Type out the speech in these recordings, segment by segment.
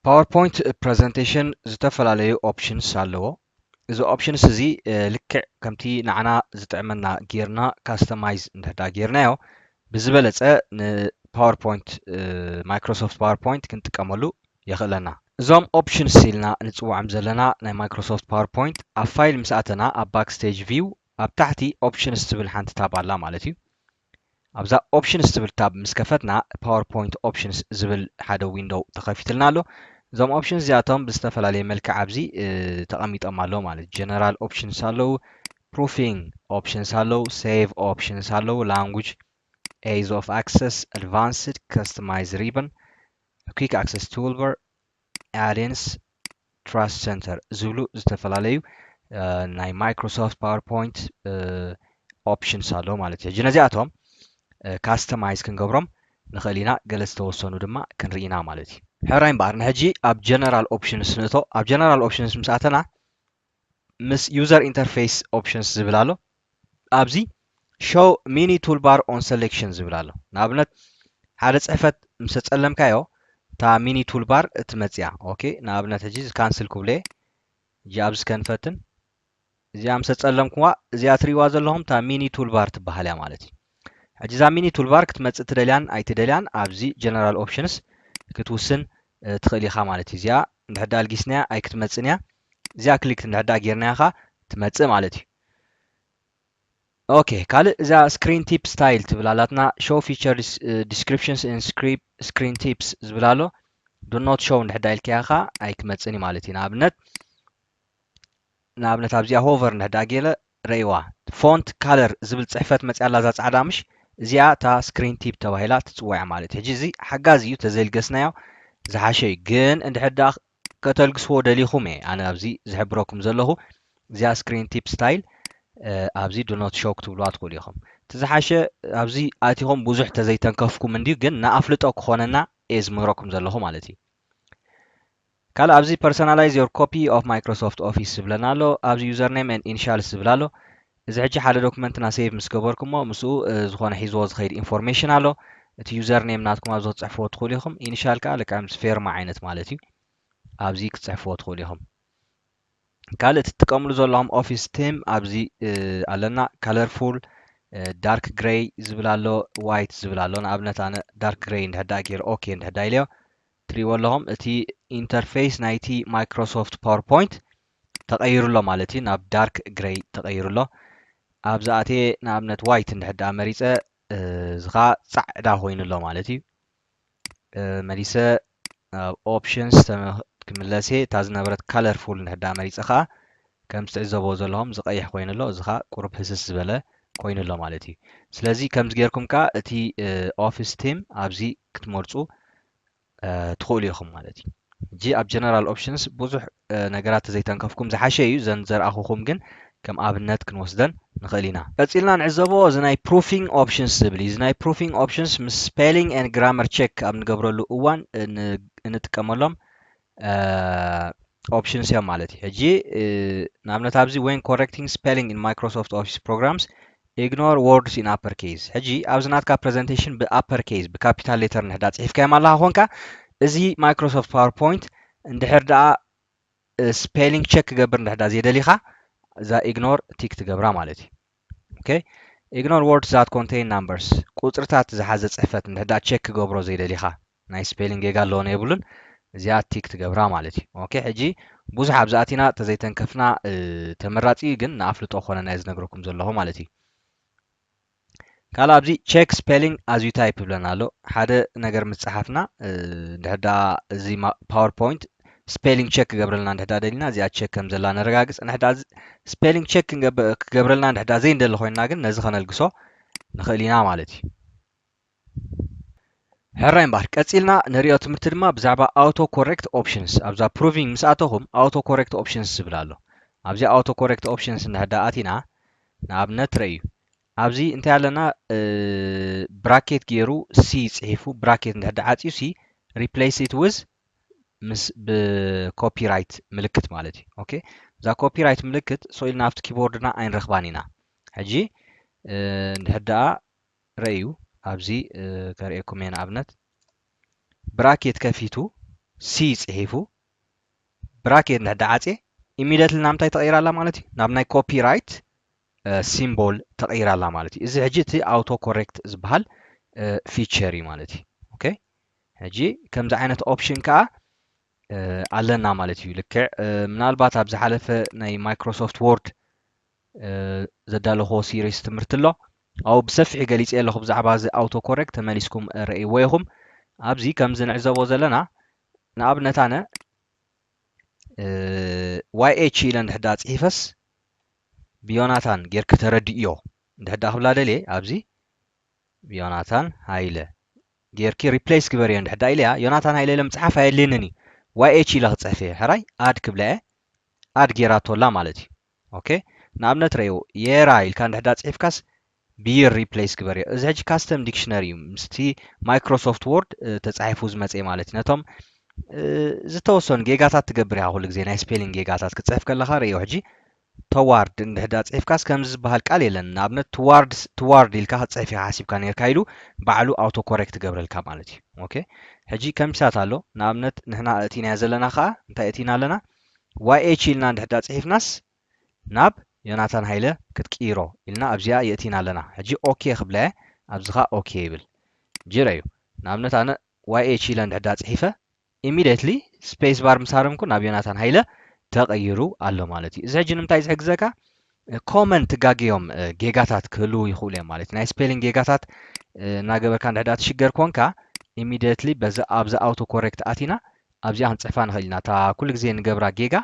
ፓወርፖይንት ፕረዘንቴሽን ዝተፈላለዩ ኦፕሽንስ ኣለዎ። እዚ ኦፕሽንስ እዚ ልክዕ ከምቲ ንዓና ዝጥዕመና ጌርና ካስተማይዝ እንድሕዳ ጌርናዮ፣ ብዝበለፀ ንፓወርፖይንት፣ ማይክሮሶፍት ፓወርፖይንት ክንጥቀመሉ የኽእለና። እዞም ኦፕሽንስ ኢልና ንፅውዖም ዘለና ናይ ማይክሮሶፍት ፓወርፖይንት ኣብ ፋይል ምስ ኣተና ኣብ ባክስቴጅ ቪው ኣብ ታሕቲ ኦፕሽንስ ትብል ሓንቲ ታብ ኣላ ማለት እዩ። ኣብዛ ኦፕሽንስ ትብል ታብ ምስ ከፈትና ፓወርፖይንት ኦፕሽንስ ዝብል ሓደ ዊንዶው ተኸፊትልና ኣሎ። እዞም ኦፕሽንስ እዚኣቶም ብዝተፈላለየ መልክዕ ኣብዚ ተቐሚጦም ኣለዉ ማለት ጀነራል ኦፕሽንስ ኣለዉ፣ ፕሩፊንግ ኦፕሽንስ ኣለዉ፣ ሴቭ ኦፕሽንስ ኣለዉ፣ ላንጉጅ፣ ኤዝ ኦፍ ኣክሰስ፣ ኣድቫንስድ፣ ከስተማይዝ ሪበን፣ ኩክ ኣክሰስ ቱልበር፣ ኣድንስ፣ ትራስት ሰንተር ዝብሉ ዝተፈላለዩ ናይ ማይክሮሶፍት ፓወርፖይንት ኦፕሽንስ ኣለዉ ማለት እዩ። ሕጂ ነዚኣቶም ካስተማይዝ ክንገብሮም ንኽእል ኢና። ገለ ዝተወሰኑ ድማ ክንርኢ ኢና ማለት እዩ። ሕራይ እምበኣር ንሕጂ ኣብ ጀነራል ኦፕሽንስ ንእቶ። ኣብ ጀነራል ኦፕሽንስ ምስ ኣተና ምስ ዩዘር ኢንተርፌስ ኦፕሽንስ ዝብል ኣሎ። ኣብዚ ሾው ሚኒ ቱልባር ኦን ሰሌክሽን ዝብል ኣሎ። ንኣብነት ሓደ ፅሕፈት ምስ ተፀለምካዮ እታ ሚኒ ቱልባር ትመፅያ። ኦኬ፣ ንኣብነት ሕጂ ካንስል ክብሎ እየ። ሕጂ ኣብዚ ከንፈትን እዚኣ ምስ ተፀለምኩዋ እዚኣ ትሪእዋ ዘለኹም እታ ሚኒ ቱልባር ትበሃል እያ ማለት እዩ። ሕጂ እዛ ሚኒ ቱልባር ክትመፅእ ትደልያን ኣይትደልያን ኣብዚ ጀነራል ኦፕሽንስ ክትውስን ትኽእል ኢኻ ማለት እዩ። እዚኣ እንድሕዳ ኣልጊስናያ ኣይክትመፅን እያ። እዚኣ ክሊክ እንድሕዳ ጌርናያ ኻ ትመፅእ ማለት እዩ። ኦኬ፣ ካልእ እዛ ስክሪን ቲፕ ስታይል ትብል ኣላትና። ሾው ፊቸር ዲስክሪፕሽንስ ኢን ስክሪን ቲፕስ ዝብል ኣሎ። ዱ ኖት ሾው እንድሕዳ ኢልካያ ኻ ኣይክመፅን እዩ ማለት እዩ። ንኣብነት ንኣብነት ኣብዚኣ ሆቨር እንድሕዳ ጌለ ረእይዋ ፎንት ካለር ዝብል ፅሕፈት መፅያ ኣላ እዛ ፃዕዳ ምሽ እዚኣ እታ ስክሪን ቲፕ ተባሂላ ትፅዋዕ ማለት እዩ። ሕጂ እዚ ሓጋዚ እዩ ተዘይልገስናዮ ዝሓሸ እዩ። ግን እንድሕዳ ከተልግስዎ ደሊኹም እየ ኣነ ኣብዚ ዝሕብረኩም ዘለኹ። እዚኣ ስክሪን ቲፕ ስታይል ኣብዚ ዱ ኖት ሾው ክትብልዋ ትኽእሉ ኢኹም። እቲ ዝሓሸ ኣብዚ ኣቲኹም ብዙሕ ተዘይተንከፍኩም እንድዩ ግን ንኣፍልጦ ክኾነና እየ ዝምህረኩም ዘለኹ ማለት እዩ። ካልእ ኣብዚ personalize your copy of Microsoft Office ዝብለና ኣሎ። ኣብዚ username and initials ዝብል ኣሎ። እዚ ሕጂ ሓደ ዶክመንትና ሴቭ ምስ ገበርኩሞ ምስኡ ዝኾነ ሒዝዎ ዝኸይድ ኢንፎርሜሽን ኣሎ። እቲ username ናትኩም ኣብዚ ክትፅሕፍዎ ትኽእሉ ኢኹም። ኢኒሻል ከዓ ልክዕ ምስ ፌርማ ዓይነት ማለት እዩ። ኣብዚ ክትፅሕፍዎ ትኽእሉ ኢኹም። ካልእ ትጥቀምሉ ዘለኹም ኦፊስ ቲም ኣብዚ ኣለና። ካለርፉል፣ ዳርክ ግሬይ ዝብል ኣሎ፣ ዋይት ዝብል ኣሎ። ንኣብነት ኣነ ዳርክ ግሬይ እንድሕዳ ገይረ ኦኬ እንድሕዳ ኢለዮ ትሪእዎ ኣለኹም እቲ ኢንተርፌስ ናይቲ ማይክሮሶፍት ፓወርፖይንት ተቐይሩ ኣሎ ማለት እዩ። ናብ ዳርክ ግሬይ ተቐይሩ ኣሎ። ኣብዚ ኣትየ ንኣብነት ዋይት እንድሕዳ መሪፀ እዚ ኸዓ ፃዕዳ ኮይኑ ኣሎ ማለት እዩ። መሊሰ ናብ ኦፕሽንስ ክምለስ እየ። እታ ዝነበረት ካለርፉል እንድሕዳ መሪፀ ኸዓ ከምዚ ትዕዘብዎ ዘለኹም እዚ ቀይሕ ኮይኑ ኣሎ። እዚ ኸዓ ቁሩብ ህስስ ዝበለ ኮይኑ ኣሎ ማለት እዩ። ስለዚ ከምዚ ጌርኩም ከኣ እቲ ኦፊስ ቲም ኣብዚ ክትመርፁ ትኽእሉ ኢኹም ማለት እዩ። ሕጂ ኣብ ጀነራል ኦፕሽንስ ብዙሕ ነገራት ተዘይተንከፍኩም ዝሓሸ እዩ። ዘን ዘርኣኹኹም ግን ከም ኣብነት ክንወስደን ንኽእል ኢና። ቀፂልና ንዕዘቦ እዚ ናይ ፕሩፊንግ ኦፕሽንስ ዝብል እዩ። እዚ ናይ ፕሩፊንግ ኦፕሽንስ ምስ ስፔሊንግ ኤንድ ግራመር ቸክ ኣብ ንገብረሉ እዋን እንጥቀመሎም ኦፕሽንስ እዮም ማለት እዩ። ሕጂ ንኣብነት ኣብዚ when correcting spelling in Microsoft Office programs ignore words in uppercase። ሕጂ ኣብዚ ናትካ ፕረዘንቴሽን ብኣፐር ኬስ ብካፒታል ሌተር እንድሕዳ ፅሒፍካዮም ኣለኻ ኮንካ እዚ ማይክሮሶፍት ፓወርፖይንት እንድሕር ደኣ ስፔሊንግ ቸክ ክገብር እንድሕዳ ዘይደሊኻ እዛ ኢግኖር ቲክ ትገብራ ማለት እዩ። ኦኬ፣ ignore words that contain numbers ቁፅርታት ዝሓዘ ፅሕፈት እንድሕዳ ቸክ ክገብሮ ዘይደሊኻ ናይ ስፔሊንግ ጌጋ ኣለዎን የብሉን እዚኣ ቲክ ትገብራ ማለት እዩ። ኦኬ፣ ሕጂ ብዙሕ ኣብዚ ኣቲና ተዘይተንከፍና ተመራፂ እዩ፣ ግን ንኣፍልጦ ኮነና እየ ዝነግረኩም ዘለኹ ማለት እዩ። ካልእ ኣብዚ ቸክ ስፔሊንግ ኣዝ ዩ ታይፕ ይብለና ኣሎ። ሓደ ነገር ምስ ፀሓፍና እንድሕዳ እዚ ፓወርፖይንት ስፔሊንግ ቸክ ክገብረልና እንድሕዳ ደሊና እዚኣ ቸክ ከም ዘላ ነረጋግፅ። እንድሕዳ ስፔሊንግ ቸክ ክገብረልና እንድሕዳ ዘይንደሊ ኮይንና ግን ነዚ ከነልግሶ ንኽእል ኢና ማለት እዩ። ሕራይ እምበኣር ቀፂልና ንሪኦ ትምህርቲ ድማ ብዛዕባ ኣውቶ ኮሬክት ኦፕሽንስ ኣብዛ ፕሩቪንግ ምስ ኣተኹም ኣውቶ ኮሬክት ኦፕሽንስ ዝብል ኣሎ። ኣብዚ ኣውቶ ኮሬክት ኦፕሽንስ እንድሕዳ ኣቲና ንኣብነት ረእዩ ኣብዚ እንታይ ኣለና ብራኬት ገይሩ ሲ ፅሒፉ ብራኬት እንድሕዳ ዓፅዩ ሲ replace it with ምስ ብኮፒራይት ምልክት ማለት እዩ። ኦኬ እዛ ኮፒራይት ምልክት ስቕ ኢልና ኣብቲ ኪቦርድና ኣይንረኽባን ኢና። ሕጂ እንድሕር ደኣ ረእዩ ኣብዚ ከርእየኩም እየ ንኣብነት ብራኬት ከፊቱ C ጽሒፉ ብራኬት እንድሕር ደኣ ዓጽየ ኢሚደትሊ ናብ እንታይ ተቐይራ ኣላ ማለት እዩ? ናብ ናይ ኮፒራይት ሲምቦል ተቐይራ ኣላ ማለት እዩ። እዚ ሕጂ እቲ ኣውቶ ኮሬክት ዝበሃል ፊቸር እዩ ማለት እዩ። ኦኬ፣ ሕጂ ከምዚ ዓይነት ኦፕሽን ከዓ ኣለና ማለት እዩ። ልክዕ ምናልባት ኣብ ዝሓለፈ ናይ ማይክሮሶፍት ወርድ ዘዳለኹዎ ሲሪስ ትምህርቲ ኣሎ። ኣብኡ ብሰፊሑ ገሊፀ ኣለኹ ብዛዕባ እዚ ኣውቶ ኮሬክት፣ ተመሊስኩም ረእይዎ ኢኹም። ኣብዚ ከምዚ ንዕዘቦ ዘለና ንኣብነት ኣነ ዋይ ኤች ኢለ እንድሕዳ ፅሒፈስ ብዮናታን ጌርኪ ተረድእዮ እንድሕዳ ክብላ ደልየ ኣብዚ ብዮናታን ሃይለ ጌርኪ ሪፕሌስ ግበርዮ እንድሕዳ ኢለያ ዮናታን ሃይለ ኢለ ምፅሓፍ ኣየድልየንን እዩ። ዋይ ኤች ኢለ ክፅሕፍ እየ። ሕራይ ኣድ ክብላ እየ። ኣድ ጌራቶላ ማለት እዩ። ኦኬ፣ ንኣብነት ረእይዎ የራ ኢልካ እንድሕዳ ፅሒፍካስ ብይር ሪፕሌስ ግበርዮ። እዚ ሕጂ ካስተም ዲክሽነሪ እዩ፣ ምስቲ ማይክሮሶፍት ወርድ ተፃሒፉ ዝመፀ ማለት እዩ። ነቶም ዝተወሰኑ ጌጋታት ትገብር ኢኻ ኩሉ ግዜ፣ ናይ ስፔሊንግ ጌጋታት ክትፅሕፍ ከለኻ ረእዮ። ሕጂ ተዋርድ እንድሕዳ ፅሒፍካስ ከምዚ ዝበሃል ቃል የለን። ንኣብነት ትዋርድ ትዋርድ ኢልካ ክትፅሕፍ ኢኻ ሓሲብካ ነርካ ኢሉ ባዕሉ ኣውቶ ኮሬክት ትገብረልካ ማለት እዩ። ኦኬ፣ ሕጂ ከምሲታት ኣሎ። ንኣብነት ንሕና እቲናዮ ዘለና ከዓ እንታይ እቲና ኣለና? ዋይ ኤች ኢልና እንድሕዳ ፅሒፍናስ ናብ ዮናታን ሃይለ ክትቅይሮ ኢልና ኣብዚኣ የእቲና ኣለና። ሕጂ ኦኬ ክብላ እየ። ኣብዚ ኸዓ ኦኬ ይብል። ጅረ እዩ። ንኣብነት ኣነ ዋይ ኤች ኢለ እንድሕዳ ፅሒፈ ኢሚድየትሊ ስፔስ ባር ምስ ሃረምኩ ናብ ዮናታን ሃይለ ተቐይሩ ኣሎ ማለት እዩ። እዚ ሕጂ ንምንታይ ዝሕግዘካ? ኮመን ትጋገዮም ጌጋታት ክህልዉ ይኽእሉ እዮም ማለት እዩ። ናይ ስፔሊንግ ጌጋታት እናገበርካ እንድሕዳ ትሽገር ኮንካ ኢሚድየትሊ ኣብዚ ኣውቶ ኮሬክት ኣቲና ኣብዚኣ ክንፅሕፋ ንኽእል ኢና። እታ ኩሉ ግዜ ንገብራ ጌጋ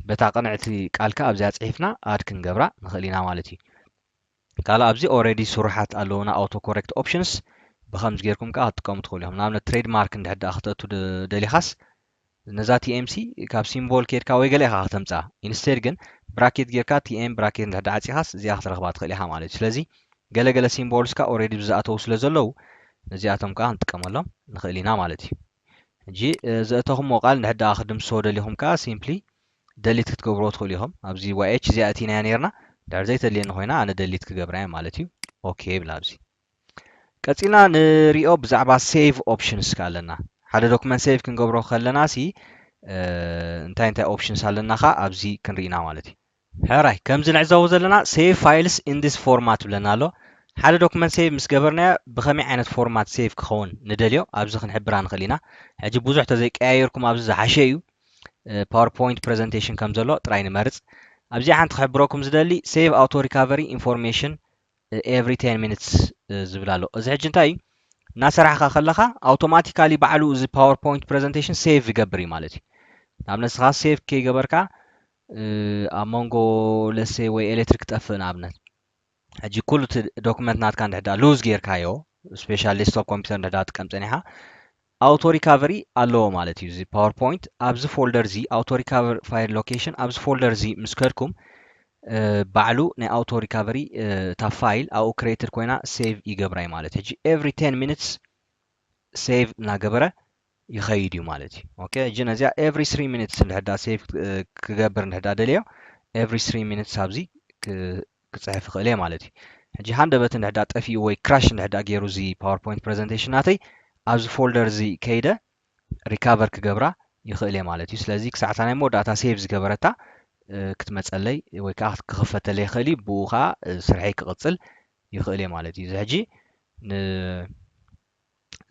በታ ቅንዕቲ ቃልካ ኣብዚኣ ፅሒፍና ኣድ ክንገብራ ንኽእል ኢና ማለት እዩ። ካልእ ኣብዚ ኦረዲ ስሩሓት ኣለውና ኣውቶ ኮሬክት ኦፕሽንስ፣ ብኸምዚ ጌርኩም ከዓ ክትጥቀሙ ትኽእሉ ኢኹም። ንኣብነት ትሬድማርክ እንድሕር ደኣ ክተእቱ ደሊኻስ ነዛ ቲ ኤም ሲ ካብ ሲምቦል ኬድካ ወይ ገለ ኢኻ ከተምፅኣ። ኢንስቴድ ግን ብራኬት ጌርካ ቲ ኤም ብራኬት እንድሕር ደኣ ዓፂኻስ እዚኣ ክትረኽባ ትኽእል ኢኻ ማለት እዩ። ስለዚ ገለገለ ሲምቦልስ ከዓ ኦረዲ ዝኣተው ስለ ዘለዉ ነዚኣቶም ከዓ ክንጥቀመሎም ንኽእል ኢና ማለት እዩ። ሕጂ ዘእተኹምዎ ቃል እንድሕር ደኣ ክድምስሶ ደሊኹም ከዓ ሲምፕሊ ደሊት ክትገብርዎ ትኽእሉ ኢኹም። ኣብዚ ዋይ ኤች እዚኣ እቲናያ ነርና፣ ድሕር ዘይተድልየኒ ኮይና ኣነ ደሊት ክገብራ እየ ማለት እዩ። ኦኬ ይብል ኣብዚ። ቀፂልና ንሪኦ ብዛዕባ ሴቭ ኦፕሽንስ ከ ኣለና። ሓደ ዶክመንት ሴቭ ክንገብሮ ከለና ሲ እንታይ እንታይ ኦፕሽንስ ኣለና ከ ኣብዚ ክንርኢና ማለት እዩ። ሕራይ ከምዚ ንዕዘቦ ዘለና ሴቭ ፋይልስ ኢን ዲስ ፎርማት ብለና ኣሎ። ሓደ ዶክመንት ሴቭ ምስ ገበርናዮ ብኸመይ ዓይነት ፎርማት ሴቭ ክኸውን ንደልዮ ኣብዚ ክንሕብራ ንኽእል ኢና። ሕጂ ብዙሕ ተዘይቀያየርኩም ኣብዚ ዝሓሸ እዩ። ፓወርፖይንት ፕሬዘንቴሽን ከም ዘሎ ጥራይ ንመርፅ። ኣብዚኣ ሓንቲ ክሕብረኩም ዝደሊ ሴቭ ኣውቶ ሪካቨሪ ኢንፎርሜሽን ኤቭሪ ቴን ሚኒትስ ዝብል ኣሎ። እዚ ሕጂ እንታይ እዩ? እናሰራሕካ ከለኻ ኣውቶማቲካሊ ባዕሉ እዚ ፓወርፖይንት ፕሬዘንቴሽን ሴቭ ይገብር እዩ ማለት እዩ። ንኣብነት ንስኻ ሴቭ ከይገበርካ ኣብ መንጎ ለሴ ወይ ኤሌክትሪክ ክጠፍእ ንኣብነት ሕጂ ኩሉ እቲ ዶክመንት ናትካ እንድሕዳ ሉዝ ጌርካዮ ስፔሻል ዴስክቶፕ ኮምፒውተር እንድሕዳ ትጥቀም ፀኒሓ ኣውቶ ሪካቨሪ ኣለዎ ማለት እዩ። እዚ ፓወርፖይንት ኣብዚ ፎልደር እዚ ኣውቶ ሪካቨሪ ፋይል ሎኬሽን ኣብዚ ፎልደር እዚ ምስ ከድኩም ባዕሉ ናይ ኣውቶ ሪካቨሪ እታ ፋይል ኣብኡ ክሬትድ ኮይና ሴቭ ይገብራ እዩ ማለት እዩ። ሕጂ ኤቭሪ ቴን ሚኒትስ ሴቭ እናገበረ ይኸይድ እዩ ማለት እዩ። ኦኬ፣ ሕጂ ነዚኣ ኤቭሪ ስሪ ሚኒትስ እንድሕዳ ሴቭ ክገብር እንድሕዳ ደልዮ ኤቭሪ ስሪ ሚኒትስ ኣብዚ ክፅሕፍ ይኽእል እየ ማለት እዩ። ሕጂ ሃንደበት እንድሕዳ ጠፊኡ ወይ ክራሽ እንድሕዳ ገይሩ እዚ ፓወርፖይንት ፕሬዘንቴሽን ናተይ ኣብዚ ፎልደር እዚ ከይደ ሪካቨር ክገብራ ይኽእል እየ ማለት እዩ። ስለዚ ክሳዕታ ናይ መወዳእታ ሴቭ ዝገበረታ ክትመፀለይ ወይ ከዓ ክኽፈተለይ ይኽእል እዩ። ብኡ ከዓ ስርሐይ ክቕፅል ይኽእል እየ ማለት እዩ። እዚ ሕጂ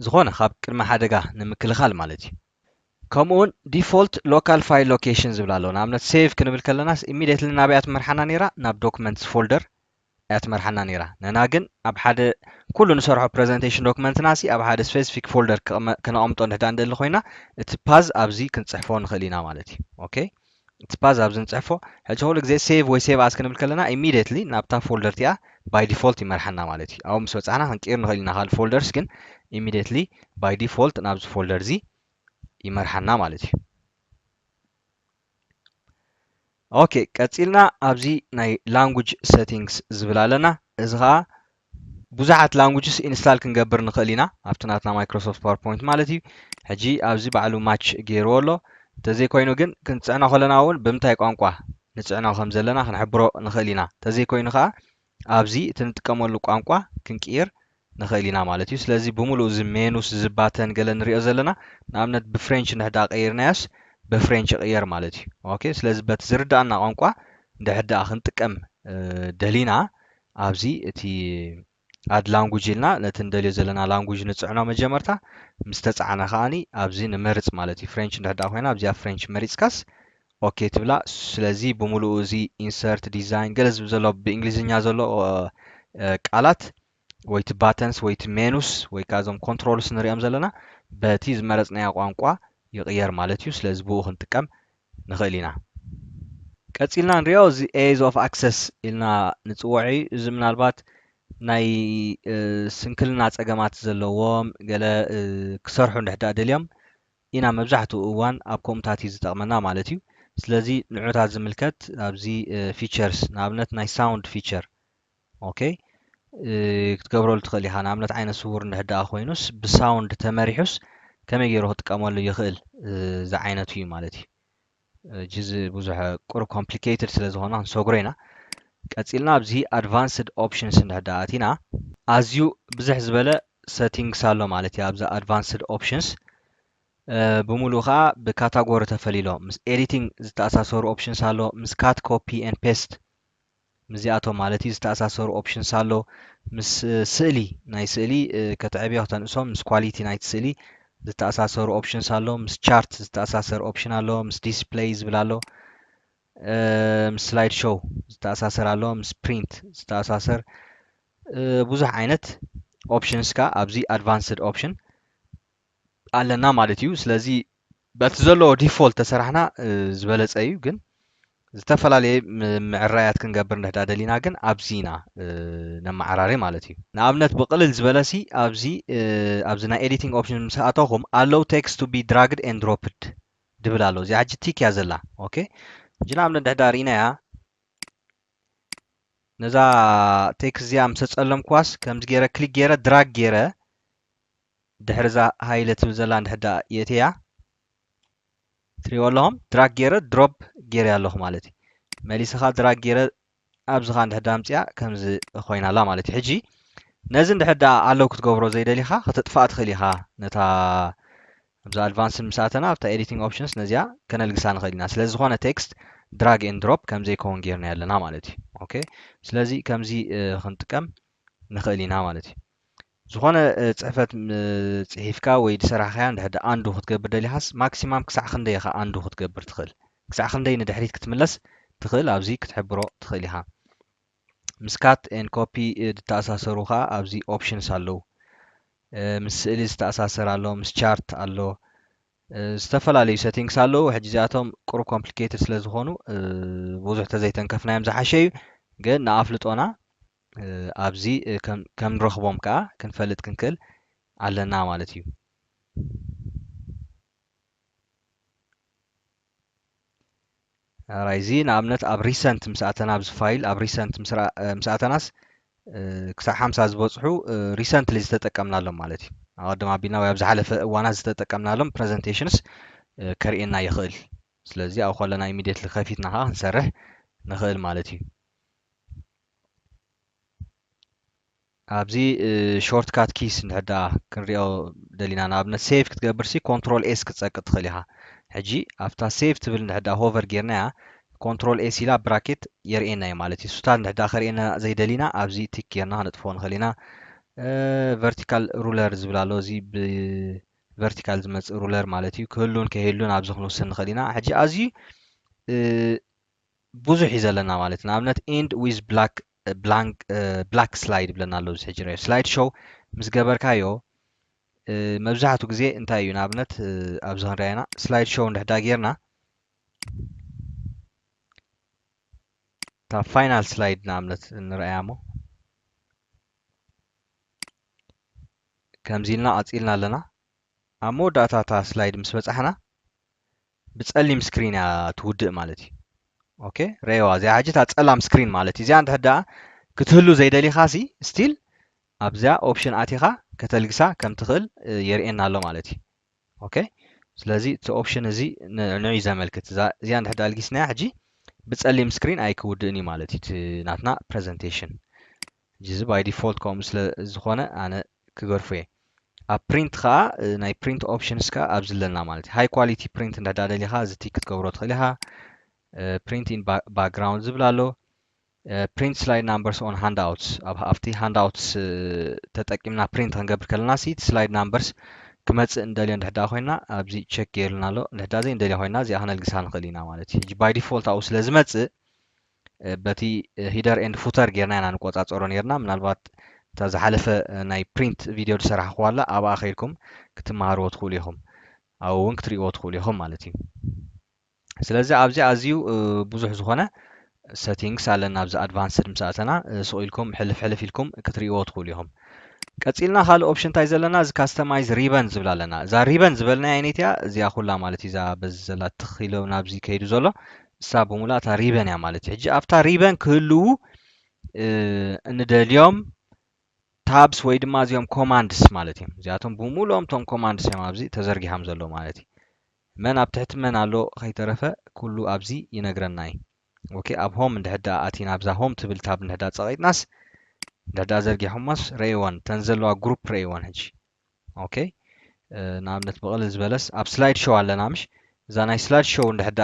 ዝኾነ ካብ ቅድመ ሓደጋ ንምክልኻል ማለት እዩ። ከምኡውን ዲፎልት ሎካል ፋይል ሎኬሽን ዝብል ኣሎ። ንኣብነት ሴቭ ክንብል ከለናስ ኢሚድየትሊ ናበይ እያ ትመርሓና ነይራ? ናብ ዶክመንትስ ፎልደር እያ ትመርሓና ነይራ። ንሕና ግን ኣብ ሓደ ኩሉ ንሰርሖ ፕሬዘንቴሽን ዶክመንትና ሲ ኣብ ሓደ ስፔሲፊክ ፎልደር ክነቐምጦ እንድሕዳ እንደሊ ኮይና እቲ ፓዝ ኣብዚ ክንፅሕፎ ንኽእል ኢና ማለት እዩ። ኦኬ፣ እቲ ፓዝ ኣብዚ ንፅሕፎ። ሕጂ ኩሉ ግዜ ሴቭ ወይ ሴቭ ኣስ ክንብል ከለና ኢሚድየትሊ ናብታ ፎልደር እቲኣ ባይ ዲፎልት ይመርሓና ማለት እዩ። ኣብኡ ምስ በፃሕና ክንቅይር ንኽእል ኢና ካልእ ፎልደርስ፣ ግን ኢሚድየትሊ ባይ ዲፎልት ናብዚ ፎልደር እዚ ይመርሓና ማለት እዩ። ኦኬ፣ ቀፂልና ኣብዚ ናይ ላንጉጅ ሴቲንግስ ዝብል ኣለና። እዚ ከዓ ብዙሓት ላንጉጅስ ኢንስታል ክንገብር ንኽእል ኢና ኣብቲ ናትና ማይክሮሶፍት ፓወርፖይንት ማለት እዩ። ሕጂ ኣብዚ ባዕሉ ማች ገይርዎ ኣሎ። እንተዘይኮይኑ ግን ክንፅዕኖ ከለና እውን ብምንታይ ቋንቋ ንፅዕኖ ከም ዘለና ክንሕብሮ ንኽእል ኢና። እንተዘይኮይኑ ከዓ ኣብዚ እቲ ንጥቀመሉ ቋንቋ ክንቅይር ንኽእል ኢና ማለት እዩ። ስለዚ ብምሉእ እዚ ሜኑስ እዚ ባተን ገለ ንሪኦ ዘለና ንኣብነት ብፍሬንች እንድሕዳ ቀይርናዮስ ብፍሬንች ይቕየር ማለት እዩ። ኦኬ፣ ስለዚ በቲ ዝርዳእና ቋንቋ እንድሕዳ ክንጥቀም ደሊና ኣብዚ እቲ ኣድ ላንጉጅ ኢልና ነቲ ንደልዮ ዘለና ላንጉጅ ንፅዕኖ መጀመርታ። ምስ ተፃዕነ ከዓኒ ኣብዚ ንመርፅ ማለት እዩ። ፍሬንች እንድሕዳ ኮይና ኣብዚኣ ፍሬንች መሪፅካስ ኦኬ ትብላ። ስለዚ ብምሉኡ እዚ ኢንሰርት ዲዛይን ገለ ዝብል ዘሎ ብእንግሊዝኛ ዘሎ ቃላት ወይ እቲ ባተንስ ወይ እቲ ሜኑስ ወይ ከዓ እዞም ኮንትሮልስ ንሪኦም ዘለና በቲ ዝመረፅናዮ ቋንቋ ይቕየር ማለት እዩ። ስለዚ ብኡ ክንጥቀም ንኽእል ኢና። ቀፂልና ንሪኦ እዚ ኤዝ ኦፍ ኣክሰስ ኢልና ንፅውዖ እዩ። እዚ ምናልባት ናይ ስንክልና ፀገማት ዘለዎም ገለ ክሰርሑ እንድሕዳ ደልዮም ኢና መብዛሕትኡ እዋን ኣብ ከምኡታት እዩ ዝጠቕመና ማለት እዩ። ስለዚ ንዑታት ዝምልከት ኣብዚ ፊቸርስ ንኣብነት ናይ ሳውንድ ፊቸር ኦኬ ክትገብረሉ ትኽእል ኢኻ። ንኣብነት ዓይነ ስውር እንድሕር ደኣ ኮይኑስ ብሳውንድ ተመሪሑስ ከመይ ገይሩ ክጥቀመሉ ይኽእል ዝዓይነቱ እዩ ማለት እዩ። እጂ እዚ ብዙሕ ቁሩብ ኮምፕሊኬትድ ስለ ዝኾነ ክንሰግሮ ኢና። ቀፂልና ኣብዚ ኣድቫንስድ ኦፕሽንስ እንድሕር ደኣ ኣቲና ኣዝዩ ብዝሕ ዝበለ ሰቲንግስ ኣሎ ማለት እዩ። ኣብዚ ኣድቫንስድ ኦፕሽንስ ብምሉኡ ከዓ ብካታጎሪ ተፈሊሎ ምስ ኤዲቲንግ ዝተኣሳሰሩ ኦፕሽንስ ኣሎ፣ ምስ ካት ኮፒ ኤን ፔስት ምስዚኣቶም ማለት እዩ ዝተኣሳሰሩ ኦፕሽንስ ኣሎ። ምስ ስእሊ ናይ ስእሊ ከተዕብዮ ክተንእሶም ምስ ኳሊቲ ናይቲ ስእሊ ዝተኣሳሰሩ ኦፕሽንስ ኣሎ። ምስ ቻርት ዝተኣሳሰር ኦፕሽን ኣሎ። ምስ ዲስፕሌይ ዝብል ኣሎ። ምስ ስላይድ ሾው ዝተኣሳሰር ኣሎ። ምስ ፕሪንት ዝተኣሳሰር ብዙሕ ዓይነት ኦፕሽንስ ከዓ ኣብዚ ኣድቫንስድ ኦፕሽን ኣለና ማለት እዩ። ስለዚ በቲ ዘለዎ ዲፎልት ተሰራሕና ዝበለፀ እዩ። ግን ዝተፈላለየ ምዕራያት ክንገብር እንድሕዳ ደሊና ግን ኣብዚ ኢና ነመዓራሪ ማለት እዩ። ንኣብነት ብቕልል ዝበለሲ ኣብዚ ኣብዚ ናይ ኤዲቲንግ ኦፕሽን ምስ ኣተኹም ኣለው ቴክስት ቱ ቢ ድራግድ ኤን ድሮፕድ ድብል ኣሎ። እዚኣ ሕጂ ቲክ እያ ዘላ። ኦኬ ሕጂ ንኣብነት እንድሕዳ ርኢናያ ነዛ ቴክስት እዚኣ ምስ ኣፀለምኩዋስ ከምዚ ገይረ ክሊክ ገይረ ድራግ ገይረ ድሕሪ እዛ ሃይለ ትብል ዘላ እንድሕዳ የእትያ ትሪእዎ ኣለኹም ድራግ ገይረ ድሮፕ ገይረ ኣለኹ ማለት እዩ። መሊስኻ ድራግ ገይረ ኣብዚ ኻ እንድሕዳ ኣምፅያ ከምዚ ኮይና ኣላ ማለት እዩ። ሕጂ ነዚ እንድሕዳ ኣለው ክትገብሮ ዘይደሊኻ ከተጥፍኣ ትኽእል ኢኻ። ነታ ኣብዚ ኣድቫንስድ ምስ ኣተና ኣብታ ኤዲቲንግ ኦፕሽንስ ነዚኣ ከነልግሳ ንኽእል ኢና። ስለ ዝኾነ ቴክስት ድራግ ኤን ድሮፕ ከም ዘይከውን ጌርና ኣለና ማለት እዩ። ኦኬ ስለዚ ከምዚ ክንጥቀም ንኽእል ኢና ማለት እዩ። ዝኾነ ፅሕፈት ፅሒፍካ ወይ ዝሰራሕካያ እንድሕር ኣንዱ ክትገብር ደሊኻስ ማክሲማም ክሳዕ ክንደይ ኢኻ ኣንዱ ክትገብር ትኽእል? ክሳዕ ክንደይ ንድሕሪት ክትምለስ ትኽእል? ኣብዚ ክትሕብሮ ትኽእል ኢኻ። ምስ ካት ኤን ኮፒ ዝተኣሳሰሩ ከዓ ኣብዚ ኦፕሽንስ ኣለዉ። ምስ ስእሊ ዝተኣሳሰር ኣሎ፣ ምስ ቻርት ኣሎ፣ ዝተፈላለዩ ሰቲንግስ ኣለዉ። ሕጂ እዚኣቶም ቁሩብ ኮምፕሊኬትድ ስለ ዝኾኑ ብዙሕ ተዘይተንከፍናዮም ዝሓሸ እዩ። ግን ንኣፍልጦና ኣብዚ ከም ንረኽቦም ከዓ ክንፈልጥ ክንክእል ኣለና ማለት እዩ። ራይ እዚ ንኣብነት ኣብ ሪሰንት ምስ ኣተና ኣብዚ ፋይል ኣብ ሪሰንት ምስ ኣተናስ ክሳብ ሓምሳ ዝበፅሑ ሪሰንትሊ ዝተጠቀምናሎም ማለት እዩ። ኣቐድም ኣቢልና ወይ ኣብ ዝሓለፈ እዋናት ዝተጠቀምናሎም ፕረዘንቴሽንስ ከርእየና ይኽእል። ስለዚ ኣብኡ ከለና ኢሚድየትሊ ከፊትና ከዓ ክንሰርሕ ንኽእል ማለት እዩ። ኣብዚ ሾርትካት ኪስ እንድሕር ደኣ ክንሪኦ ደሊና ንኣብነት ሴቭ ክትገብር ሲ ኮንትሮል ኤስ ክትፀቅጥ ትኽእል ኢኻ። ሕጂ ኣብታ ሴቭ ትብል እንድሕር ደኣ ሆቨር ጌርናያ ኮንትሮል ኤስ ኢላ ብራኬት የርእየና እዩ ማለት እዩ። እሱታት እንድሕር ደኣ ከርእየና ዘይደሊና ኣብዚ ቲክ ጌርና ክነጥፍኦ ንኽእል ኢና። ቨርቲካል ሩለር ዝብል ኣሎ። እዚ ብቨርቲካል ዝመፅእ ሩለር ማለት እዩ። ክህሉን ከይህሉን ኣብዚ ክንውስን ንኽእል ኢና። ሕጂ ኣዝዩ ብዙሕ እዩ ዘለና ማለት ንኣብነት ኢንድ ዊዝ ብላክ ብላክ ስላይድ ይብለና ኣሎ። እዚ ሕጂ ርኣዮ ስላይድ ሾው ምስ ገበርካዮ መብዛሕትኡ ግዜ እንታይ እዩ ንኣብነት ኣብዚ ክንሪኣና ስላይድ ሾው እንድሕዳ ጌርና እታ ፋይናል ስላይድ ንኣብነት ንረኣያ እሞ ከምዚ ኢልና ቀፂልና ኣለና። ኣብ መወዳእታ እታ ስላይድ ምስ በፃሕና ብፀሊም ስክሪን እያ ትውድእ ማለት እዩ። ኦኬ ረእዋ እዚኣ ሕጂ እታ ፀላም ስክሪን ማለት እዩ። እዚኣ እንድሕር ደኣ ክትህሉ ዘይደሊኻ ሲ ስቲል ኣብዚኣ ኦፕሽን ኣቲኻ ከተልግሳ ከም ትኽእል የርእየና ኣሎ ማለት እዩ። ኦኬ ስለዚ እቲ ኦፕሽን እዚ ንዕኡ ዘመልክት እዚኣ እንድሕር ደኣ ኣልጊስናያ ሕጂ ብፀሊም ስክሪን ኣይክውድእን እዩ ማለት እዩ ናትና ፕረዘንቴሽን። እዚ by default ከምኡ ስለ ዝኾነ ኣነ ክገድፎ እየ። ኣብ print ከዓ ናይ print options ከዓ ኣብዚ ኣለና ማለት እዩ። High quality print እንድሕዳ ደሊኻ እዚ tick ክትገብሮ ትኽእል ኢኻ። Print in background ዝብል ኣሎ። Print slide numbers on handouts፣ ኣብቲ handouts ተጠቂምና print ክንገብር ከለና ሲ slide numbers ክመፅእ እንደልዮ እንድሕዳ ኮይና ኣብዚ check ገይርልና ኣሎ። እንድሕዳ ዘይንደልያ ኮይና እዚኣ ክነልግሳ ንኽእል ኢና ማለት እዩ። ሕጂ by default ኣብኡ ስለ ዝመፅእ በቲ header and footer ጌርና ኢና ንቆፃፀሮ ኔርና። ምናልባት እታ ዝሓለፈ ናይ print video ዝሰራሕኹዋ ኣላ፣ ኣብኣ ከይድኩም ክትመሃርዎ ትኽእሉ ኢኹም። ኣብኡ እውን ክትርእይዎ ትኽእሉ ኢኹም ማለት እዩ። ስለዚ ኣብዚ ኣዝዩ ብዙሕ ዝኾነ settings ኣለና። ኣብዚ advanced ምስ ኣተና ስቕ ኢልኩም ሕልፍ ሕልፍ ኢልኩም ክትርእይዎ ትኽእሉ ኢኹም። ቀፂልና ካልእ option እንታይ ዘለና፣ እዚ customize ribbon ዝብል ኣለና። እዛ ribbon ዝበልናያ ኣይነትያ እዚኣ ኩላ ማለት እዩ። እዛ በዚ ዘላ ትኽ ኢሎ ናብዚ ከይዱ ዘሎ እሳ ብምሉኣ እታ ribbon እያ ማለት እዩ። ሕጂ ኣብታ ribbon ክህልዉ እንደልዮም tabs ወይ ድማ እዚኦም commands ማለት እዮም። እዚኣቶም ብምሉኦም እቶም commands እዮም ኣብዚ ተዘርጊሖም ዘሎ ማለት እዩ። መን ኣብ ትሕቲ መን ኣሎ ከይተረፈ ኩሉ ኣብዚ ይነግረና እዩ። Okay፣ ኣብ home እንድሕዳ ኣቲና ኣብዛ home ትብል tab እንድሕዳ ፀቒጥናስ እንድሕዳ ዘርጊሖሞስ ረእይወን ተን ዘለዋ group ረእይወን ሕጂ። Okay፣ ንኣብነት ብቕልል ዝበለስ ኣብ slide show ኣለና ምሽ፣ እዛ ናይ slide show እንድሕዳ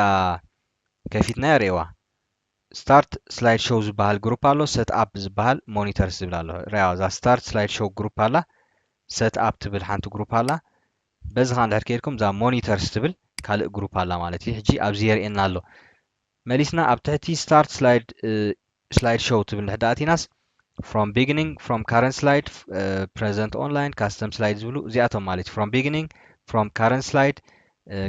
ከፊትና ረእይዋ። Start slide show ዝበሃል group ኣሎ፣ set up ዝበሃል monitors ዝብል ኣሎ። ረእይዋ እዛ start slide show group ኣላ፣ set up ትብል ሓንቲ group ኣላ። በዚ ከዓ እንድሕር ከይድኩም እዛ monitors ትብል ካልእ group ኣላ ማለት እዩ። ሕጂ ኣብዚ የርእየና ኣሎ። መሊስና ኣብ ትሕቲ start slide slide show ትብል እንድሕዳ ኣቲናስ from beginning፣ from current slide፣ present online፣ custom slide ዝብሉ እዚኣቶም ማለት እዩ። From beginning፣ from current slide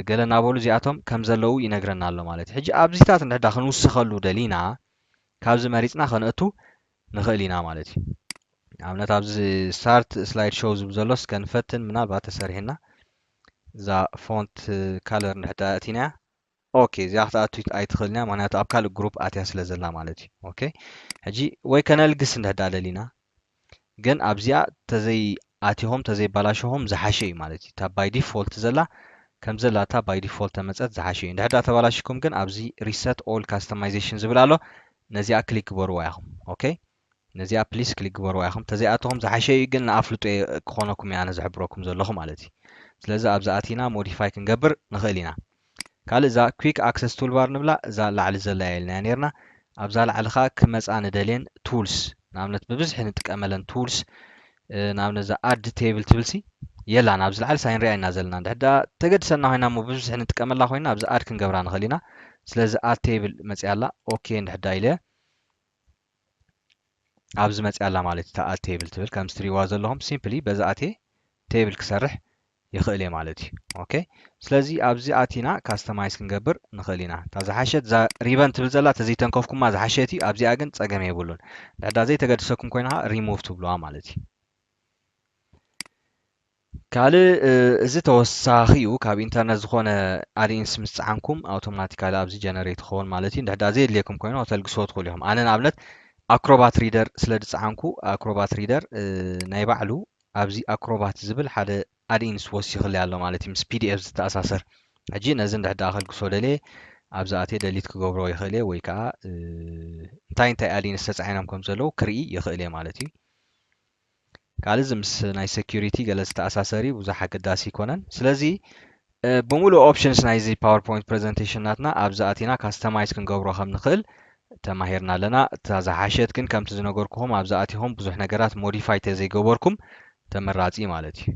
ገለ እናበሉ እዚኣቶም ከም ዘለዉ ይነግረና ኣሎ ማለት እዩ። ሕጂ ኣብዚታት እንድሕዳ ክንውስኸሉ ደሊና ካብዚ መሪፅና ከነእቱ ንኽእል ኢና ማለት እዩ። ንኣብነት ኣብዚ start slide show ዝብል ዘሎ እስከ ንፈትን፣ ምናልባት ተሰሪሕና እዛ font color እንድሕዳ ኣቲናያ Okay፣ እዚኣ ክትኣቱ ኣይትኽእልን እያ፣ ምኽንያቱ ኣብ ካልእ group ኣትያ ስለ ዘላ ማለት እዩ። Okay፣ ሕጂ ወይ ከነልግስ እንድሕዳ ደሊና፣ ግን ኣብዚኣ ተዘይኣቲኹም ተዘይባላሸኹም ዝሓሸ እዩ ማለት እዩ። እታ by default ዘላ ከም ዘላ እታ by default ተመፀት ዝሓሸ እዩ። እንድሕዳ ተባላሽኩም ግን ኣብዚ reset all customization ዝብል ኣሎ፣ ነዚኣ click ግበርዋ ኢኹም። Okay፣ ነዚኣ please click ግበርዋ ኢኹም። ተዘይኣተኹም ዝሓሸ እዩ፣ ግን ንኣፍልጦ ክኾነኩም እየ ኣነ ዝሕብረኩም ዘለኹ ማለት እዩ። ስለዚ ኣብዚ ኣቲና modify ክንገብር ንኽእል ኢና። ካልእ እዛ quick access toolbar ንብላ እዛ ላዕሊ ዘላ እያ ኢልናያ ነርና። ኣብዛ ላዕሊ ከዓ ክመፃ ንደልየን tools፣ ንኣብነት ብብዝሒ ንጥቀመለን tools፣ ንኣብነት እዛ add table ትብልሲ የላን ኣብዚ ላዕሊ ሳይንሪያ ኢና ዘለና። እንድሕዳ ተገድሰና ኮይና እሞ ብብዝሒ ንጥቀመላ ኮይና ኣብዚ add ክንገብራ ንኽእል ኢና። ስለዚ add table መፅያ ኣላ። Okay እንድሕዳ ኢለ ኣብዚ መፅያ ኣላ ማለት እዩ። እታ add table ትብል ከምዚ ትሪእዋ ዘለኹም simply በዚ ኣትየ table ክሰርሕ ይኽእል እየ ማለት እዩ። Okay፣ ስለዚ ኣብዚ ኣቲና customize ክንገብር ንኽእል ኢና። እታ ዝሓሸት እዛ ribbon ትብል ዘላ ተዘይተንከፍኩማ ዝሓሸት እዩ። ኣብዚኣ ግን ፀገም የብሉን። እንድሕዳ ዘይተገድሰኩም ኮይና ከዓ remove ትብልዋ ማለት እዩ። ካልእ እዚ ተወሳኺ እዩ። ካብ ኢንተርነት ዝኾነ add-ins ምስ ፀዓንኩም automatically ኣብዚ generate ይኸውን ማለት እዩ። እንድሕዳ ዘየድልየኩም ኮይኑ ተልግስዎ ትኽእሉ ኢኹም። ኣነ ንኣብነት Acrobat Reader ስለ ዝፀዓንኩ Acrobat Reader ናይ ባዕሉ ኣብዚ Acrobat ዝብል ሓደ add-ins ወሲኽለይ ኣሎ ማለት እዩ፣ ምስ P D F ዝተኣሳሰር። ሕጂ ነዚ እንድሕዳ ከልግሶ ደልየ ኣብዚ ኣትየ delete ክገብሮ ይኽእል እየ፣ ወይ ከዓ እንታይ እንታይ add-ins ተፃዒኖም ከም ዘለዉ ክርኢ ይኽእል እየ ማለት እዩ። ካልእ እዚ ምስ ናይ security ገለ ዝተኣሳሰር እዩ፣ ብዙሕ ኣገዳሲ ኣይኮነን። ስለዚ ብምሉእ options ናይዚ PowerPoint presentation ናትና ኣብዚ ኣቲና customize ክንገብሮ ከም ንኽእል ተማሂርና ኣለና። እታ ዝሓሸት ግን ከምቲ ዝነገርኩኹም ኣብዚ ኣቲኹም ብዙሕ ነገራት modify ተዘይገበርኩም ተመራፂ ማለት እዩ።